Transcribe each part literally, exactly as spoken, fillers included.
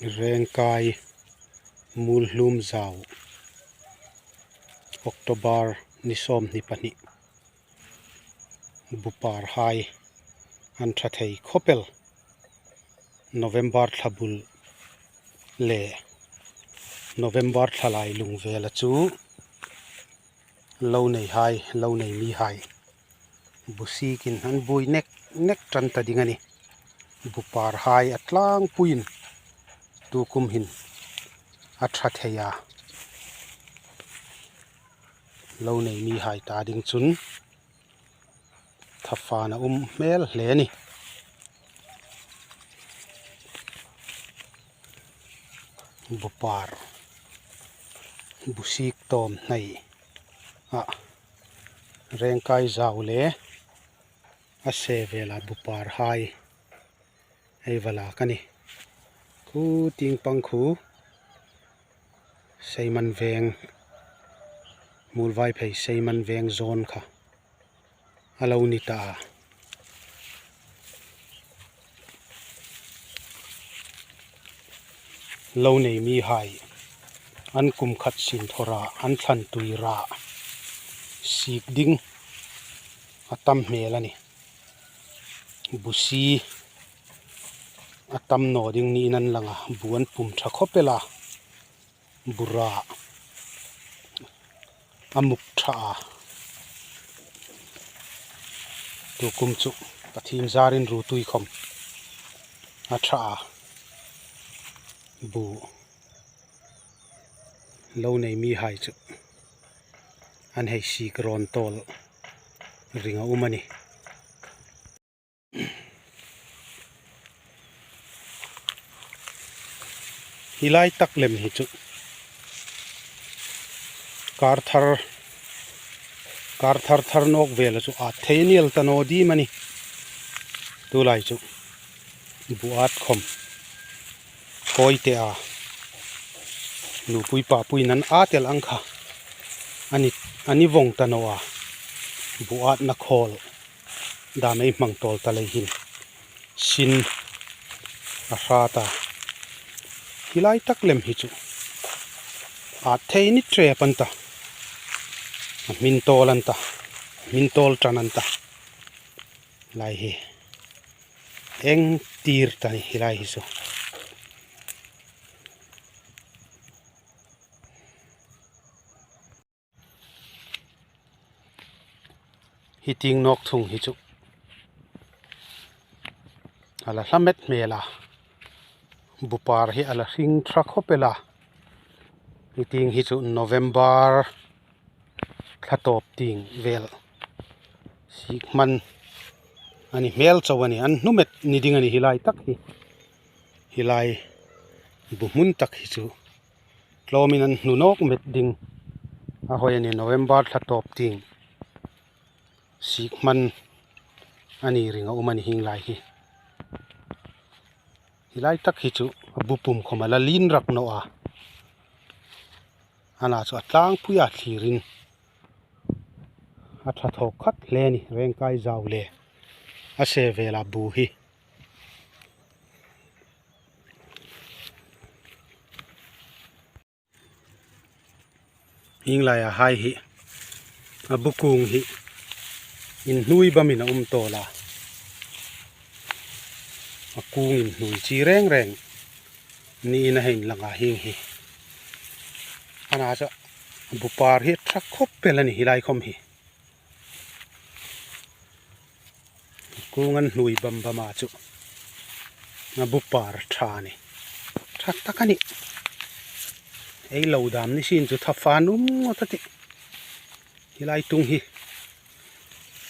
Rengkai Mulhlum Zau, October ni sawmhni pahni. Buparhai an ṭha thei khawp el. November thla bul le November thla lai lung vela chu lo neihai, lo nei mihai bu sikin an buoi nek nek ṭan ta ding a nih. Buparhai a tlangpuiin tukum hin a ṭha thei a. Lo nei mihai ta ding chun thafan a um hmel hle a nih. Bupar bu sik tawm hnai a, Rengkai Zau le a se vela buparhai ei va lak a nih. Khu tieng pang khu Seiman Veng, Muolvaiphei Seiman Veng zone kha a lo ni ta a. Lo nei mihai an kum khat sin thawra, an thlan tui ra sik ding a tam hmel a nih. Bu si a tam naw ding niin an lang a, bu an pum ṭha khawp el a, bu ra a muk ṭha a. Tukum chu Pathien zarin ru tui khawm a ṭha a. Bu lo nei mihai chu an hei sik rawn tawl ring a um a nih. Hi lai tak lem hi chu kar thar, kar thar thar nawk vela chu at thei a ni el ta naw ding a nih. Tulai chu bu at khawm khawi te a, nupui papuiin an at el ang kha a ni, a ni vawng ta naw a. Bu atna khawl dam ei hmang tawl ta lei hin sin a hrat a. Hi lai tak lem hi chu at thei ni ṭep an ta, a hmin tawl an ta, a hmin tawl ṭan an ta. Lai hi eng tir ta ni hi lai hi chu. Hi tieng nawk thung hi chu a la hla met hmel a, bupar hi a la hring ṭha khawp el a. Hi tieng hi chu November thla tawp tieng vel sik hman a ni hmel chau a nih. An hnu met ni ding a nih hi lai tak hi. Hi lai bu hmun tak hi chu tlawmin an hnu nawk met ding a hawi a nih. November thla tawp tieng sik hman a ni ring a um a nih hieng lai hi. Hi lai tak hi chu a bu pum khawm a la lien rak naw a. Ana chu a tlangpui a thlirin a ṭha thawk khat hle a nih, Rengkai Zau le a se vela bu hi. Hieng laia hai hi a bu kung hi inhnuoi bamin a um tawl a, a kung inhnuoi chi reng reng niin a hei inlang a hieng hi. Ana chu bupar hi ṭha khawp el a nih hi lai khawm hi. Kung an hnuoi bam bam a chu a bupar ṭha a nih. Ṭha tak a nih. Ei lo dam ni sin chu thafan um ngawt a tih. Hi lai tung hi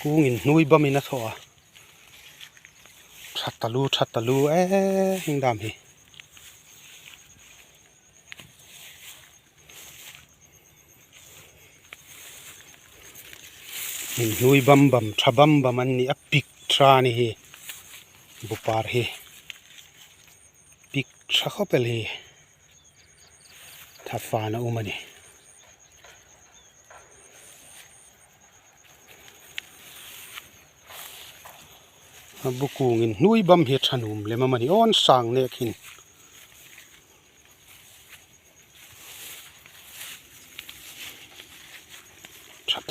kung inhnuoi bamin a thaw a. Ṭha taluo, ṭha taluo, e, hieng dam hi. Inhnuoi bam bam, ṭha bam bam an nih, a pik ṭha a nih hi. Bupar hi pik ṭha khawp el hi. Thafan a um a nih. A bu kung inhnuoi bam hi ṭha nuom lem am a ni aw, an sang nek hin.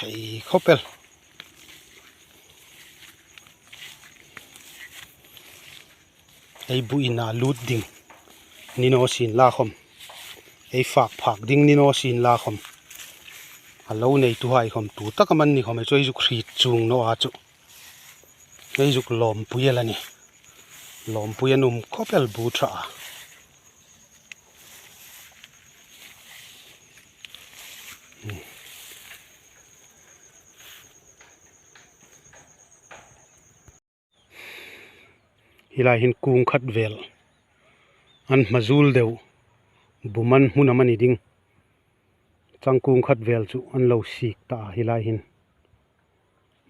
Ei khawp el. Ei bu ina lut ding ni naw sien la khawm, ei fak phak ding ni naw sien la khawm, a lo neituhai khawm tu taka man ni khawm ei chu ei zuk hriet chuong naw a chu. Ei zuk lawmpui el a nih. Lawmpui an um khawp el bu ṭha a. Hi lai hin kung khat vel an hma zuol deu, bu man hmun am a ni ding. Changkung khat vel chu an lo sik ta a, hi lai hin.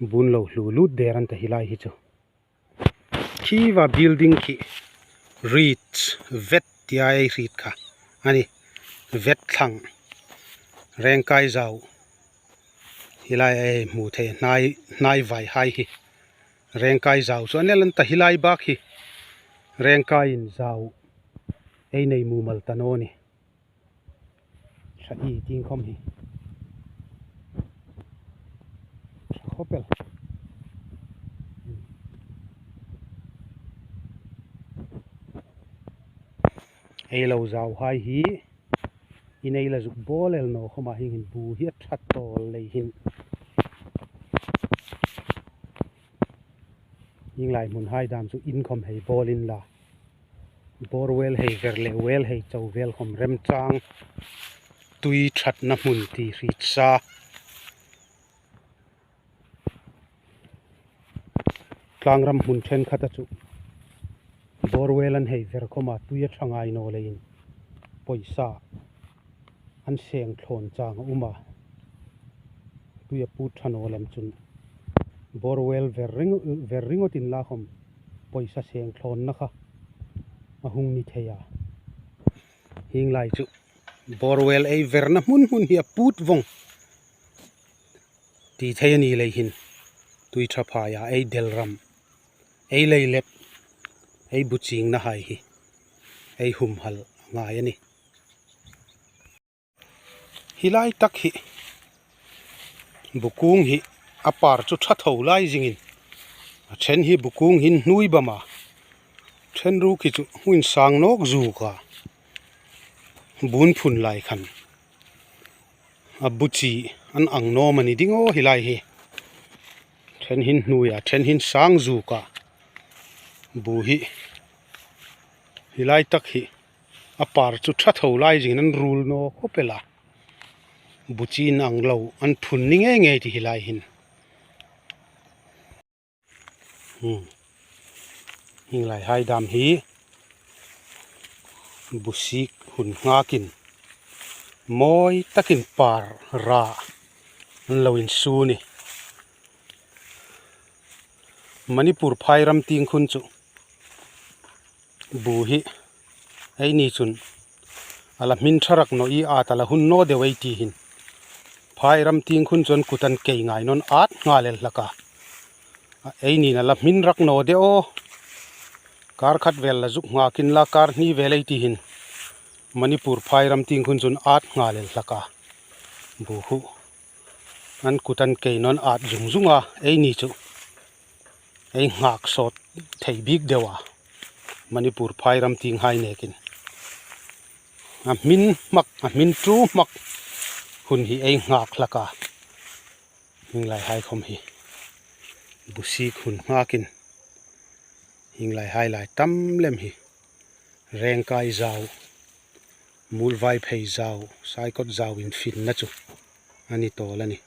Bu an lo hlu lut der an ta hi lai hi chu. Khi va building khi ridge, vet tia ei hriet kha a nih. Vet thlang, rengkai zau. Hi lai ei hmu thei hnai, hnai vai hai hi rengkai zau chu a ni el an ta, hi lai bak hi rengkai in zau ei nei mumal ta naw nih. Ṭha ei ti khawm hi. Ṭha khawp el. Ei lo zau hai hi. Inei la zuk bawl el naw khawma hieng hin bu hi a ṭha tawl lei hin. Hieng lai hmun hai dam chu in khawm hei bawl inla. Borewell hei ver le well hei chau vel khawm remchang tui ṭhatna hmun ti hriet sa. Tlangram hmun ṭhenkhata chu borewell an hei ver khawma tui a ṭha ngai naw leiin pawisa an seng thlawn chang a um a. Tui a put ṭha naw lem chun borewell ver ring, ver ringawt inla khawm pawisa seng thlawnna kha a hung ni thei a. Hieng lai chu borewell ei verna hmun hmun hi a put vawng ti thei a ni lei hin, tui ṭha phaia ei delram, ei leilep, ei bu chingna hai hi ei humhal a ngai a nih. Hi lai tak hi bu kung hi a par chu ṭha tho lai zingin, a ṭhen hi bu kung hin hnuoi bam a, ṭhen ruok hi chu hung insang nawk zuk a, bu an phun lai khan a bu chi an ang naw am a ni ding aw hi lai hi. Ṭhen hin hnuoi a, ṭhen hin sang zuk a, bu hi, hi lai tak hi a par chu ṭha tho lai zingin an rul naw khawp el a. Bu chi an ang lo, an phun ni ngei ngei ti hi lai hin. Hmm. Hieng lai hai dam hi bu sik hun nghakin mawi takin par ra an lo insu a nih. Manipur phairam tieng khun chu bu hi eini chun a la hmin ṭha rak naw i, a ta la hun naw deu ei ti hin. Phairam tieng khun chu an kut an kei ngai naw'n at nghal el hlak a. Eini'n a la hmin rak naw de aw. Kar khat vel la zuk nghak inla kar hni vel ei ti hin. Manipur phairam tieng khun chu an at nghal el hlak a. Bu hu an kut an kei naw'n at zung zung a, eini chu ei nghak sawt thei bik deu a, Manipur phairam tieng hai nekin. A hmin hmak, a hmin ṭu hmak hun hi ei nghak hlak a. Hieng lai hai khawm hi bu sik hun nghakin, hieng lai hai lai tam lem hi rengkai zau, mulvaiphei zau, saikawt zau infinna chu a ni tawl a nih.